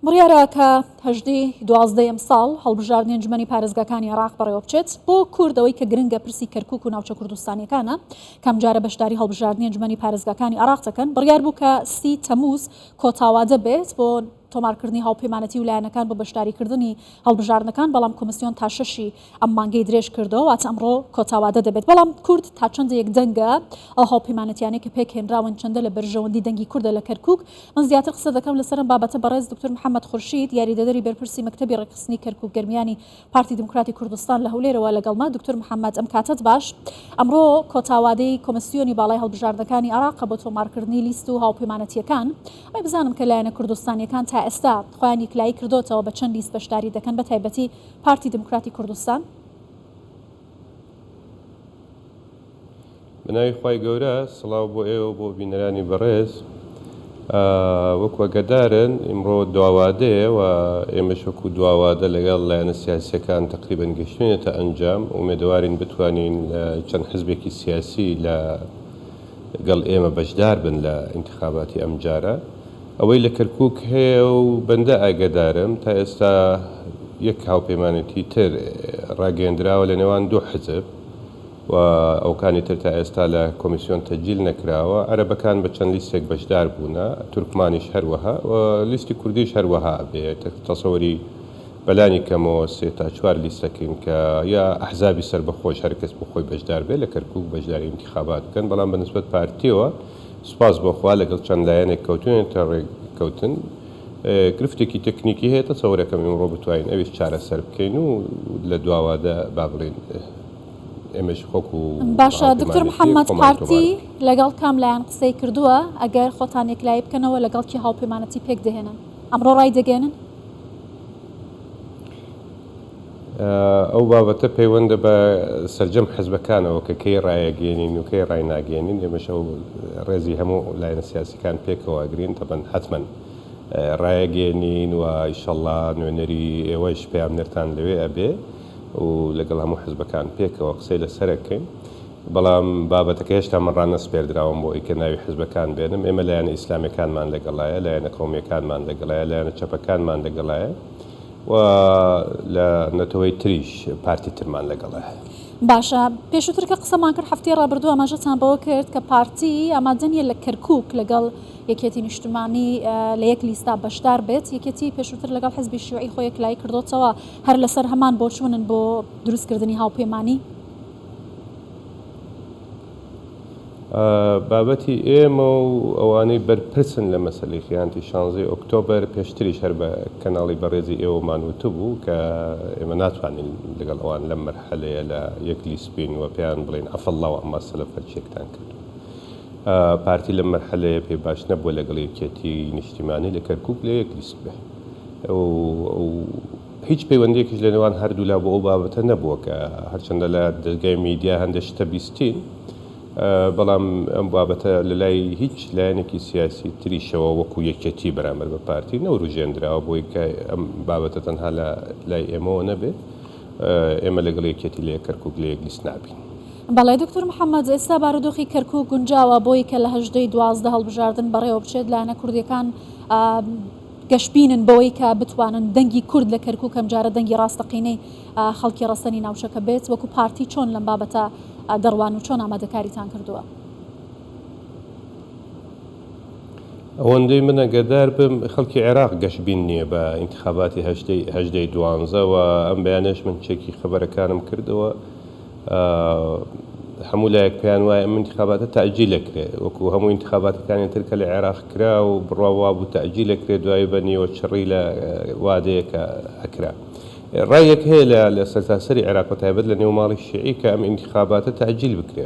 بڕیارە کە هەژدەی دوازدەی ئەمساڵ هەڵبژاردنی ئەنجومەنی پارێزگاکانی عێراق بەڕێوەبچێت. بۆ کورد ئەوەی کە گرنگە پرسی کەرکوک و ناوچە کوردستانییەکانە کە ئەمجارە بەشداری هەڵبژاردنی ئەنجومەنی پارێزگاکانی عێراق دەکەن. بڕیار بوو کە سی تەمووز کۆتاوادە بێت بۆ تۆمارکردنی هاوپەیمانەتی و لایەنەکان بۆ بەشداریکردنی هەڵبژاردنەکان، بەڵام کۆمسیۆن تا شەشی ئەم مانگەی درێژ کردەوە، واتە ئەمڕۆ کۆتا وادە دەبێت. بەڵام کورد تا چەندە یەکدەنگە؟ ئەو هاوپەیمانەتیانەی کە پێکهێنراون چەندە لە بەرژەوەندی دەنگی کوردە لە کەرکوک؟ من زیاتر قسە دەکەم لەسەر ئەم بابەتە بەڕێز دکتۆر محەمەد خورشید، یاریدەدەری بەرپرسی مەکتەبی ڕێکخستنی کەرکوک گەرمیانی پارتی دیموکراتی کوردستان لە هەولێرەوە لەگەڵمە. دکتۆر محەمەد ئەم کاتەت باش. ئەمڕۆ کۆتا وادەی کۆمسیۆنی باڵای هەڵبژاردنەکانی عێراقە بۆ تۆمارکردنی لیست و هاوپەیمانەتییەکان. ئەی بزانم کە لایەنە کوردستانییەکان تا ئێستا خۆیان یکلایی کردۆتەوە بە چەند لیست بەشداری دەکەن بە تایبەتی پارتی دیموکراتی کوردستان؟ بەناوی خوای گەورە سڵاو بۆ ئێوە و بۆ بینەرانی بەڕێز. وەکو ئەگەدارن ئیمڕۆ دواوادەیە و ئێمەش وەکو دواوادە لەگەڵ لایەنە سیاسیەکان تەقریبەن گەشتوینەتە ئەنجام ئومێدەوارین بتوانین چەند حزبێکی سیاسی لە گەڵ ئێمە بەشدار بن لە ئینتخاباتی ئەمجارە. ئەوەی لە کەرکوک هەیە و بەندە ئاگەدارم تا ئێستا یەک هاوپەیمانێتی تر ڕاگەیەندراوە لە نێوان دوو حزب و ئەوکانی تر تا ئێستا لە کۆمیسیۆن تەجیل نەکراوە، عەرەبەکان بە چەند لیستێک بەشدار بوونە، تورکمانیش هەروەها و لیستی کوردیش هەروەها ئەبێ تەسەوری بەلانی کەمەوە سێ تا چوار لیستەکەین کە یا ئەحزابی سەربەخۆش هەرکەس بۆ خۆی بەشدار بێ لە کەرکوک بەشداری ئینتیخابات بکەن، بەڵام بە نسبەت پارتیەوە سوپاس بۆ خوا لەگەڵ چەند لایەنێک کەوتوینەتە ڕێککەوتن، گرفتێکی تەکنیکی هەیە تەسەورەکەم ئیمڕۆ بتوانین ئەویش چارەسەر بکەین و لە دواوادە با بڵێین ئێمەش وەکو باشە دکتۆر هاوپەیمانێتییەک محەممەد خۆمان تۆمار پارتی بکەین. لەگەڵ کام لایەن قسەی کردووە ئەگەر خۆتان یەکلایی بکەنەوە لەگەڵ کێ هاوپەیمانەتی پێک دەهێنن ئەمڕۆ ڕایدەگەیەنن؟ ئەو بابەتە پەیوەندە بە سەرجەم حزبەکانەوە کە کەی ڕایەگەیەنین و کەی ڕایناگەیەنین، ئێمەش ئەو ڕێزی هەموو لایەنە سیاسیەکان پێکەوە ئەگرین، تەبەن حەتمەن ڕایەگەیەنین و ئیشەڵا نوێنەری ئێوەش پەیامنێرتان لەوێ ئەبێ و لەگەڵ هەموو حزبەکان پێکەوە قسەی لەسەر ئەکەین. بەڵام بابەتەکە هێشتا من ڕانەسپێردراوم بۆ ئەوی کە ناوی حزبەکان بێنم، ئێمە لایەنە ئیسلامیەکانمان لەگەڵایە، لایەنە قەومیەکانمان لەگەڵایە، لایەنە چەپەکانمان لەگەڵایە، و لە نەتەوەی تریش پارتی ترمان لەگەڵە. باشە پێشووتر کە قسەمان کرد هەفتەی ڕابردوو ئاماژەتان بەوە کرد کە پارتی ئامادە نییە لە کەرکووک لەگەڵ یەکێتی نیشتمانی لە یەک لیستا بەشدار بێت، یەکێتی پێشووتر لەگەڵ حزبی شیوعی خۆی یەکلایی کردۆتەوە هەر لەسەر هەمان بۆچوونن بۆ دروستکردنی هاوپەیمانی؟ بابەتی ئێمە و ئەوانەی بەرپرسن لە مەسەلەی خیانەتی شانزەی ئۆکتۆبەر پێشتریش هەر بە کەناڵی بەڕێزی ئێوەمان وتبوو کە ئێمە ناتوانین لەگەڵ ئەوان لەم مەرحەلەیە لە یەک لیست بین و پێیان بڵێین عفا اللە عما سلف هەرچیەکتان کردووە. پارتی لەم مەرحەلەیە پێی باش نەبووە لەگەڵ یەکێتی نیشتیمانی لە کەرکوک لە یەک لیست بێ و هیچ پەیوەندیەکیش لە نێوان هەردوولا بۆ ئەو بابەتە نەبووە کە هەرچەندە لە دەزگای میدیا هەندێک شتە بیستین بەڵام ئەم بابەتە لە لای هیچ لایەنێکی سیاسی تریشەوە وەکو یەکێتی بەرامبەر بە پارتی نەوروژێندراوە بۆی کە ئەم بابەتە تەنها لە لای ئێمەوە نەبێ ئێمە لەگەڵ یەکێتی لە یەک کەرکوک لە یەک لیست نابین. بەڵێ دکتۆر محەمەد ئێستا بارودۆخی کەرکوک گونجاوە بۆی کە لە 18 ی 12 هەڵبژاردن بەڕێوە بچێت لایەنە کوردیەکان گەشبینن بەوەی کە بتوانن دەنگی کورد لە کەرکوک ئەمجارە دەنگی ڕاستەقینەی خەڵکی ڕەسەنی ناوچەکە بێت، وەکو پارتی چۆن لەم بابەتە دەڕوان و چۆن ئامادەکاریتان کردووە؟ ئەوەندەی من ئەگەدار بم خەڵکی عێراق گەشبین نییە بە ئینتخاباتی هەژدەی هەژدەی دوانزە و ئەم بەیانەش من چێکی خەبەرەکانم کردەوە هەموو لایەک پێیان وایە ئەم ئینتخاباتە تەئجیل ئەکرێ وەکو هەموو ئینتخاباتەکانی تر کە لە عێراق کرا و بڕوا وابوو تەئجیل ئەکرێ دوایی بە نیوە چڕی لە وادەیەکە ئەکرا ڕایەک هەیە لە لە سەرتاسەری عێراق بە تایبەت لە نێو ماڵی شیعی کە ئەم ئینتخاباتە تەئجیل بکرێ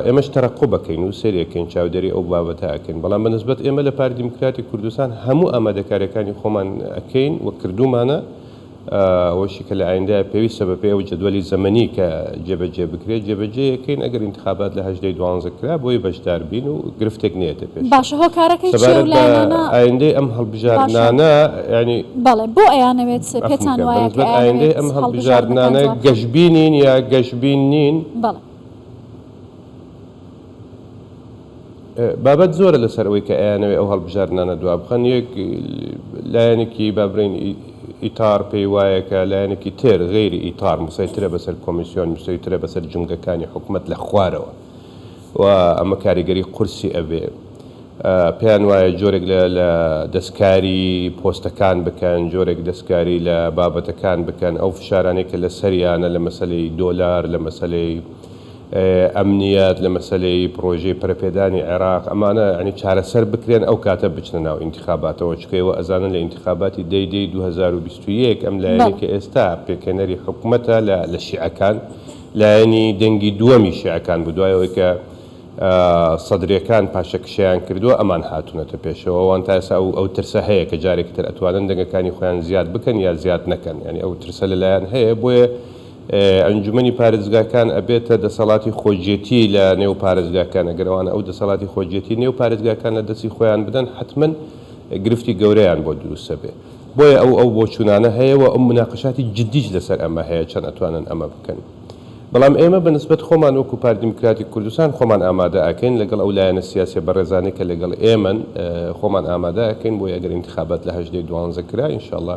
ئێمەش تەرەقوب ئەکەین و سەیری ئەکەین چاودێری ئەو بابەتە ئەکەین بەڵام بە نسبەت ئێمە لە پارتی دیموکراتی کوردستان هەموو ئامادەکاریەکانی خۆمان ئەکەین و کردوومانە ئەوەشی کە لە ئایندەیا پێویستە بەپێی ئەو جەدوەلی زەمەنی کە جێبەجێ بکرێت جێبەجێی ئەکەین، ئەگەر ئینتخابات لە هەژدەی دوانزە کرا بۆی بەشدار بین و گرفتێک نەیەتە پێشەوە. باشە هۆکارەکەی چیە سەبارەت و بە لایەنانە ئایندەی ئەم باشە هەڵبژاردنانە یانی بەڵێ بۆ ئەیانەوێت عەفوم پێتان بکە وایە کە بەنسبەت ئایندەی ئەیانەوێت ئەم هەڵبژاردنەکان هەڵبژاردنانە دوا بخەن؟ گەشبینین یا گەشبین نین؟ بەڵێ. بابەت زۆرە لەسەر ئەوەی کە ئەیانەوێ ئەو هەڵبژاردنانە دوابخەن، یەک لایەنێکی با بڵێین ئیتار پێی وایە کە لایەنێکی تر غەیری ئیتار مسەیترە بەسەر کۆمیسیۆن، مسەیترە بەسەر جومگەکانی حکومەت لە خوارەوە و ئەمە کاریگەری قورسی ئەبێ. پێیان وایە جۆرێک لە لە دەستکاری پۆستەکان بکەن، جۆرێک دەستکاری لە بابەتەکان بکەن، ئەو فشارانەی کە لەسەریانە لە مەسەلەی دۆلار، لە مەسەلەی ئەمنیەت، لە مەسەلەی پڕۆژەی پەرەپێدانی عێراق، ئەمانە یانی چارەسەر بکرێن ئەو کاتە بچنە ناو ئینتخاباتەوە، چونکە ئێوە ئەزانن لە ئینتخاباتی دەی دەی 2021 ئەم لایەنەی کە ئێستا پێکهێنەری حکومەتە لە لە شیعەکان لایەنی دەنگی دووەمی شیعەکان بوو دوای ئەوەی کە سەدریەکان پاشەکشەیان کردووە ئەمان هاتوونەتە پێشەوە ئەوان تا ئێستا ئەو ئەو ترسە هەیە کە جارێکی تر ئەتوانن دەنگەکانی خۆیان زیاد بکەن یا زیاد نەکەن یانی ئەو ترسە لەلایان هەیە بۆیە ئەنجومەنی پارێزگاکان ئەبێتە دەسەڵاتی خۆجێتی لە نێو پارێزگاکان، ئەگەر ئەوانە ئەو دەسەڵاتی خۆجێتی نێو پارێزگاکان لە دەستی خۆیان بدەن حەتمەن گرفتی گەورەیان بۆ دروست ئەبێ. بۆیە ئەو ئەو بۆچوونانە هەیە و ئەو موناقەشاتی جدیش لەسەر ئەمە هەیە چەند ئەتوانن ئەمە بکەن. بەڵام ئێمە بە نسبەت خۆمان وەکوو پارتی دیموکراتی کوردستان خۆمان ئامادە ئەکەین لەگەڵ ئەو لایەنە سیاسیە بەڕێزانەی کە لەگەڵ ئێمەن خۆمان ئامادە ئەکەین بۆیە ئەگەر ئینتخابات لە هەژدەی دوانزە کرا ئینشاڵڵا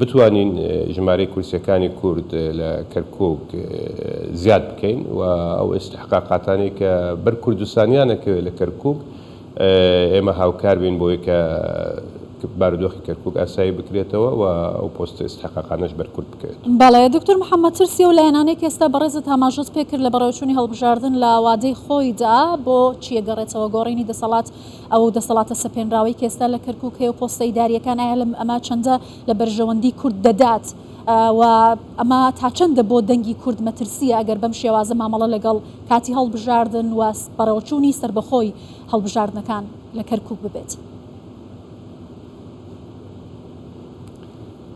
بتوانین ژمارەی کورسیەکانی کورد لە کەرکوک زیاد بکەین و ئەو ئیستحقاقاتانەی کە بەر کوردستانیان ئەکەوێت لە کەرکوک ئێمە هاوکار بین بۆی کە بارودۆخی کەرکوک ئاسایی بکرێتەوە و ئەو پۆستە ئیستحقاقانەش بەر کورد بکەوێت. بەڵێ دکتۆر محەمەد ترسی ئەو لایەنانەی کە ئێستا بەڕێزت ئاماژەت پێکرد لە بەڕێوەچوونی هەڵبژاردن لە وادەی خۆیدا بۆ چی ئەگەڕێتەوە گۆڕینی دەسەڵات ئەو دەسەڵاتە سەپێنراوەی کە ئێستا لە کەرکوک هەیە و پۆستە ئیدارییەکان ئایا لەم ئەمە چەندە لە بەرژەوەندی کورد دەدات و ئەمە تا چەندە بۆ دەنگی کورد مەترسییە ئەگەر بەم شێوازە مامەڵە لەگەڵ کاتی هەڵبژاردن و بەڕێوەچوونی سەربەخۆی هەڵبژاردنەکان لە کەرکوک ببێت؟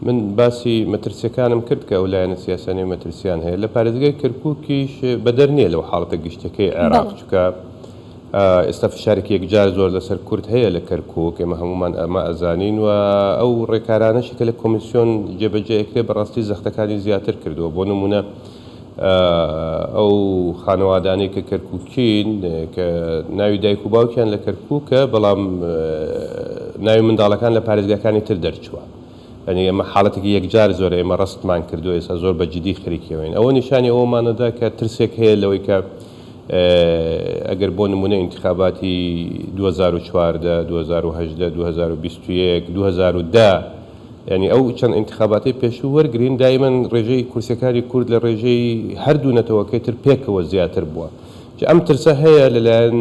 من باسی مەترسیەکانم کرد کە ئەو لایەنە سیاسیانەی مەترسیان هەیە لە پارێزگای کەرکوکیش بەدەر نییە لەو حاڵەتە گشتیەکەی عێراق چونکە ئێستا فشارێکی یەکجار زۆر لەسەر کورد هەیە لە کەرکوک، ئێمە هەموومان ئەمە ئەزانین و ئەو ڕێکارانەشی کە لە کۆمیسیۆن جێبەجێ ئەکرێ بەڕاستی زەختەکانی زیاتر کردووە، بۆ نموونە ئەو خانەوادانەی کە کەرکوکین کە ناوی دایک و باوکیان لە کەرکوکە بەڵام ناوی منداڵەکان لە پارێزگاکانی تر دەرچووە. یانی ئەمە حاڵەتێکی یەکجار زۆرە ئێمە ڕەستمان کردووە ئێستا زۆر بە جدی خەریکیەوەین ئەوە نیشانی ئەوەمان ئەدا کە ترسێک هەیە لەوەی کە ئەگەر بۆ نمونە ئینتخاباتی 2014 2018 2021 2010 یعنی ئەو چەند ئینتخاباتەی پێشوو وەرگین دایمەن ڕێژەی کورسیەکانی کورد لە ڕێژەی هەردوو نەتەوەکەی تر پێکەوە زیاتر بووە جا ئەم ترسە هەیە لەلایەن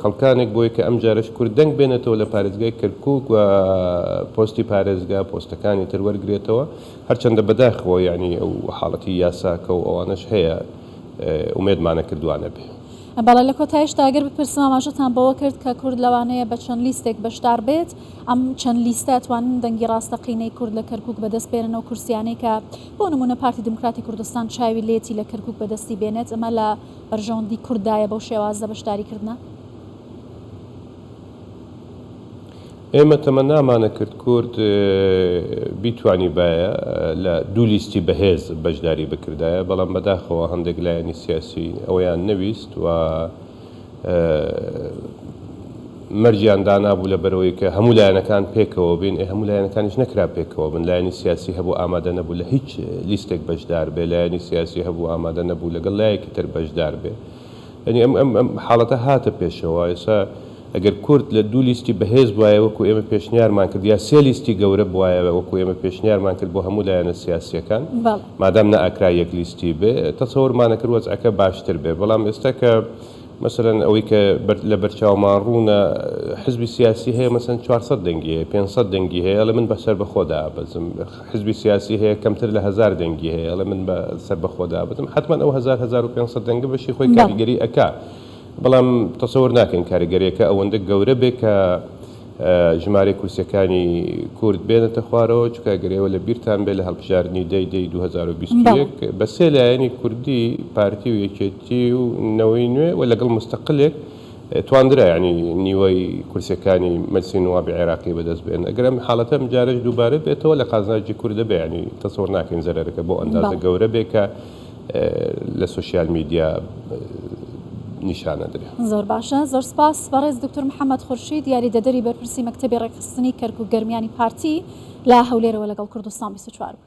خەڵکانێک بۆی کە ئەمجارەش کورد دەنگ بێنێتەوە لە پارێزگای کەرکوک و پۆستی پارێزگا پۆستەکانی تر وەرگرێتەوە هەرچەندە بەداخەوە یانی ئەو حاڵەتی یاساکە و ئەوانەش هەیە ئومێدمانە کرد وا نەبێ. بەڵێ لە کۆتایشدا گەر بپرسم ئاماژەتان بەوە کرد کە کورد لەوانەیە بە چەند لیستێک بەشدار بێت ئەم چەند لیستە ئەتوانن دەنگی ڕاستەقینەی کورد لە کەرکوک بەدەست بێنن ئەو کورسیانەی کە بۆ نمونە پارتی دیموکراتی کوردستان چاوی لێتی لە کەرکوک بەدەستی بێنێت ئەمە لە بەرژەوەندی کورددایە بەو شێوازە بەشداری کردنە؟ ئێمە تەمەنامانەکرد کورد بیتوانیبایە لە دوو لیستی بەهێز بەشداری بکردایە، بەڵام بەداخەوە هەندێک لایەنی سیاسی ئەوەیان نەویست و مەرجیان دانابوو لەبەرئەوەی کە هەموو لایەنەکان پێکەوە بین، ئێ هەموو لایەنەکانیش نەکرا پێکەوە بن، لایەنی سیاسی هەبوو ئامادە نەبوو لە هیچ لیستێک بەشدار بێ، لایەنی سیاسی هەبوو ئامادە نەبوو لەگەڵ لایەکی تر بەشدار بێ. یانی ئەم ئەم ئەم حاڵەتە هاتە پێشەوە. ئێستا ئەگەر کورد لە دوو لیستی بەهێز بوایە وەکوو ئێمە پێشنیارمان کرد یا سێ لیستی گەورە بوایە وەکوو ئێمە پێشنیارمان کرد بۆ هەموو لایەنە سیاسییەکان، مادام نەئەکرا یەک لیستی بێ، تەسەورمان ئەکرد وەزعەکە باشتر بێ. بەڵام ئێستا کە مەسەلەن ئەوەی کە لە بەرچاومان ڕوونە حزبی سیاسی هەیە مەسەلەن 400 دەنگی هەیە 500 دەنگی هەیە ئەڵێ من بە سەربەخۆ دابەزم حزبی سیاسی هەیە کەمتر لە هەزار دەنگی هەیە ئەڵێ من بە سەربەخۆ دابەزم حەتمەن ئەو هەزار 1500 دەنگە بەشی خۆی کاریگەری ئەکا بەڵام تەسەور ناکەین کاریگەریەکە ئەوەندە گەورە بێ کە ژمارەی کورسیەکانی کورد بێنێتە خوارەوە، چونکە ئەگەر ئێوە لە بیرتان بێت لە هەڵبژاردنی دەی دەی 2021 بە سێ لایەنی کوردی پارتی و یەکێتی و نەوەی نوێ و لەگەڵ مستەقلێک تواندرا یانی نیوەی کورسیەکانی مەجلسی نوابی عێراقی بەدەست بێنن. ئەگەر ئەم حاڵەتە ئەم جارەش دووبارە بێتەوە لە قازانجی کوردە بێ یانی تەسەور ناکەین زەرەرەکە بەو ئەندازە گەورە بێ کە لە سۆشیال میدیا. نیشانەدرێ. زۆر باشە زۆر سپاس بەڕێز دکتۆر محەمەد خورشید یاریدەدەری بەرپرسی مەکتەبی ڕێکخستنی کەرکوک گەرمیانی پارتی لە هەولێرەوە لەگەڵ کوردستان 24 بووین.